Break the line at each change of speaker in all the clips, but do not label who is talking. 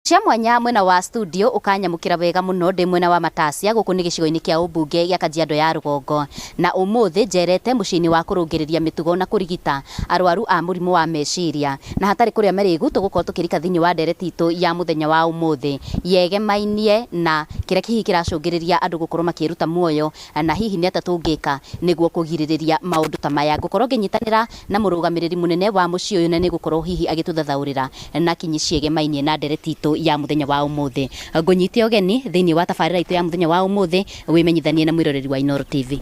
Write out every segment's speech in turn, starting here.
Cia mwanya mwena wa studio ukanyamukira wega muno ndi mwena wa Matasia guku ni gicigo-ini kia ubunge gia Kajiado ya Rugongo. Na umuthi njerete muciĩ-inĩ wa kurungiriria mitugo na kurigita arwaru a murimu wa meciria. Na hatari kuria marigu tugukorwo tukirika thiini wa ndereti itu ya muthenya wa umuthi yegemainie na kiria hihi kiracungiriria andu gukorwo makiruta muoyo na hihi ni atia tungika niguo kugiririria maundu ta maya. Ngukorwo nginyitanira na murugamiriri munene wa mucii uyu na ni gukorwo hihi agituthathaurira na kinyi ciegemainie na ndereti itu ya muthenya wa umuthi. Ngunyite ugeni thiini wa tabarira itu ya muthenya wa umuthi wimenyithanie na mwiroreri wa Inooro TV.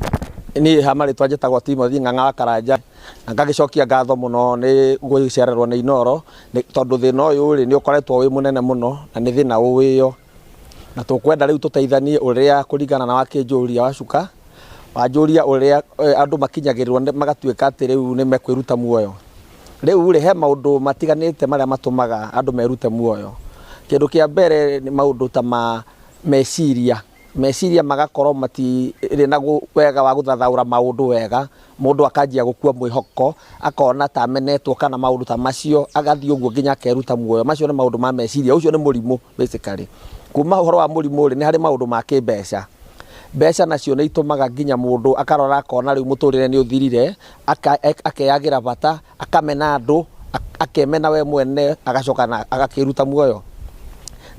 Niĩ ha marĩtwa njĩtagwo Timothy Ng'ang'a wa Karanja na ngagĩcokia ngatho mũno nĩ gũcererwo nĩ Inooro tondũ thĩna ũyũ rĩ nĩ ũkoretwo wĩ mũnene mũno na nĩ thĩna ũwĩo na tũkwenda rĩu tũteithanie ũrĩa kũringana na wakĩnjũria wacuka wanjũria ũrĩa andũ makinyagĩrĩrwo magatuĩka atĩ rĩu nĩ mekwĩruta muoyo. Rĩu rĩ he maũndũ matiganĩte marĩa matũmaga andũ merute muoyo. Kĩndũ kĩa mbere nĩ maũndũ ta ma meciria. Meciria magakorwo matirĩ na wega wa gũthathaũra maũndũ wega, mũndũ akanjia gũkua mwĩhoko, akona ta amenetwo kana maũndũ ta macio, agathiĩ ũguo nginya akeruta muoyo. Macio nĩ maũndũ ma meciria, ũcio nĩ mũrimũ basically. Kuma ũhoro wa mũrimũ rĩ, nĩ harĩ maũndũ ma kĩmbeca. Mbeca nacio nĩ itũmaga nginya mũndũ akarora akona rĩu mũtũrĩre nĩ ũthirire, akeyagĩra bata, akamena andũ, akemena we mwene, agacoka na agakĩruta muoyo.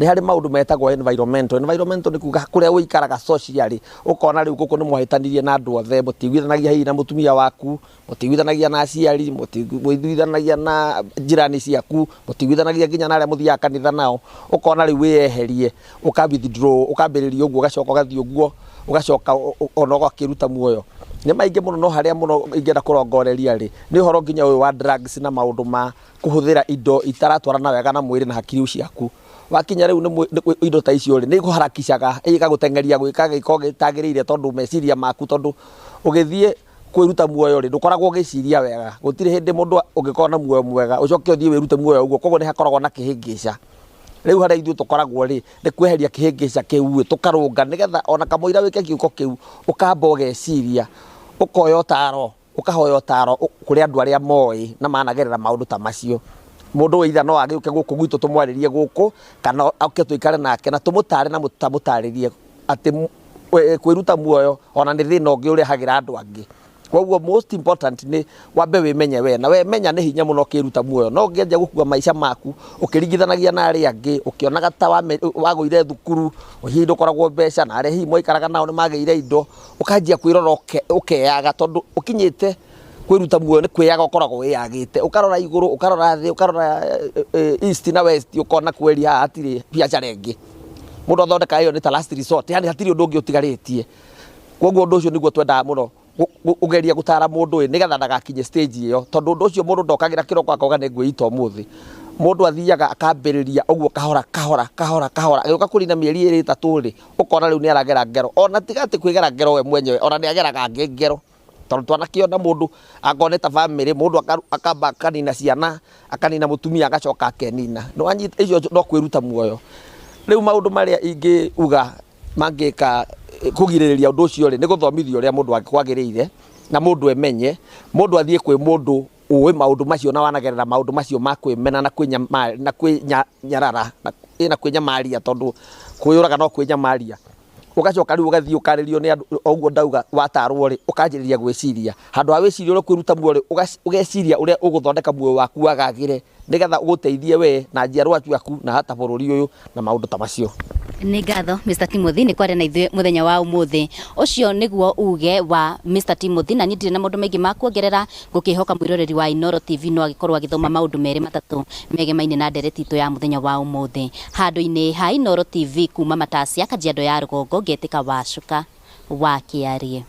Nĩ harĩ maũndũ metagwo environmental. Environmental nĩ kuga kũrĩa ũikaraga socially, ũkona rĩu gũkũ nĩ mwahĩtanirie na andũ othe, mũtiiguithanagia hihi na mũtumia waku, mũtiiguithanagia na aciari, mũtiiguithanagia na jirani ciaku, mũtiiguithanagia nginya na arĩa mũthiaga kanitha nao, ũkona rĩu wĩyeherie, ũka withdraw, ũkambĩrĩria ũguo ũgacoka ũgathiĩ ũguo, ũgacoka ona ũgakĩruta muoyo. Nĩ maingĩ mũno no harĩa mũno ingĩenda kũrongoreria rĩ, nĩ ũhoro nginya ũyũ wa drugs na maũndũ ma kũhũthĩra indo itaratwarana wega na mwĩrĩ na hakiri ciaku. Wakinya rĩu nĩ indo ta icio rĩ, nĩ ikũharakicaga, igagũteng'eria gwĩka gĩko gĩtagĩrĩire tondũ meciria maku, tondũ ũgĩthiĩ kwĩruta muoyo rĩ, ndũkoragwo ũgĩciria wega. Gũtirĩ hĩndĩ mũndũ ũngĩkorwo na muoyo mwega ũcoke ũthiĩ wĩrute muoyo ũguo, koguo nĩ hakoragwo na kĩhĩngĩca. Rĩu harĩa ithuĩ tũkoragwo rĩ, nĩ kweheria kĩhĩngĩca kĩu ĩ, tũkarũnga nĩgetha ona kamũira wĩke gĩko kĩu, ũkamba ũgeciria, ũkoya ũtaro, ũkahoya ũtaro kũrĩ andũ arĩa moĩ na managerera maũndũ ta macio. Mũndũ either no agĩũke gũkũ gwitũ tũmwarĩrie gũkũ, kana oke tũikare nake na tũmũtare na tamũtarĩrie atĩ kwĩruta muoyo ona nĩ thĩna ũngĩ ũrehagĩra andũ angĩ. Koguo most important nĩ wambe wĩmenye we, na wemenya nĩ hinya mũno ũkĩruta muoyo. No ũngĩanjia gũkua maica maku ũkĩringithanagia na arĩa angĩ, ũkĩonaga ta wagũire thukuru, hihi ndũkoragwo mbeca, na arĩa hihi mwaikaraga nao nĩ magĩire indo, ũkanjia kwĩrora ũkeyaga, tondũ ũkinyĩte kwĩruta muoyo nĩ kwĩyaga ũkoragwo wĩyagĩte, ũkarora igũrũ, ũkarora thĩ, ũkarora east na west, ũkona kweri haha hatirĩ biacara ĩngĩ. Mũndũ athondekaga ĩyo nĩ ta last resort, yani hatirĩ ũndũ ũngĩ ũtigarĩtie. Koguo ũndũ ũcio nĩguo twendaga mũno ũgeria gũtara mũndũ ĩ, nĩgetha ndagakinye stage ĩyo, tondũ ũndũ ũcio mũndũ ndokagĩra kĩroko akauga nĩ ngwĩita ũmũthĩ. Mũndũ athiaga akambĩrĩria ũguo kahora kahora kahora kahora, agĩũka kũrina mĩeri ĩrĩ ĩtatũ rĩ, ũkona rĩu nĩ aragera ngero. Ona tiga atĩ kwĩgera ngero we mwenyewe, ona nĩ ageraga angĩ ngero. Tondũ twanakĩona mũndũ akorwo nĩ ta bamĩrĩ, mũndũ akamba akanina ciana, akanina mũtumia, agacoka akenina. Nĩ wanyita icio no kwĩruta muoyo. Rĩu maũndũ marĩa ingĩuga mangĩka kũgirĩrĩria ũndũ ũcio rĩ, nĩ gũthomithio ũrĩa mũndũ kwagĩrĩire, na mũndũ emenye, mũndũ athiĩ kwĩ mũndũ ũĩ maũndũ macio na wanagerera maũndũ macio ma kwĩmena na na kwĩnyarara, na kwĩnyamaria, tondũ kwĩyũraga no kwĩnyamaria. Ũgacoka rĩu ũgathiĩ ũkarĩrio nĩ andũ, o ũguo ndauga watarwo rĩ, ũkanjĩrĩria gwĩciria. Handũ ha wĩcirie ũrĩa ũkwĩruta muoyo rĩ, ũgeciria ũrĩa ũgũthondeka muoyo waku wagagĩre, nĩgetha ũgũteithie we na njiarwa ciaku na hata bũrũri ũyũ na maũndũ ta macio.
Nĩ ngatho Mr Timothy nĩ kwaria na ithuĩ mũthenya wa ũmũthĩ. Ũcio nĩguo uge wa Mr Timothy, na niĩ ndirĩ na maũndũ maingĩ ma kuongerera, ngũkĩhoka mwĩroreri wa Inooro TV no agĩkorwo agĩthoma maũndũ merĩ matatũ megemaine na ndereti itũ ya mũthenya wa ũmũthĩ. Handũ-inĩ ha Inooro TV kuma Matasia, Kajiado ya Rũgongo, ngetĩka Wacuka wa Kĩarie.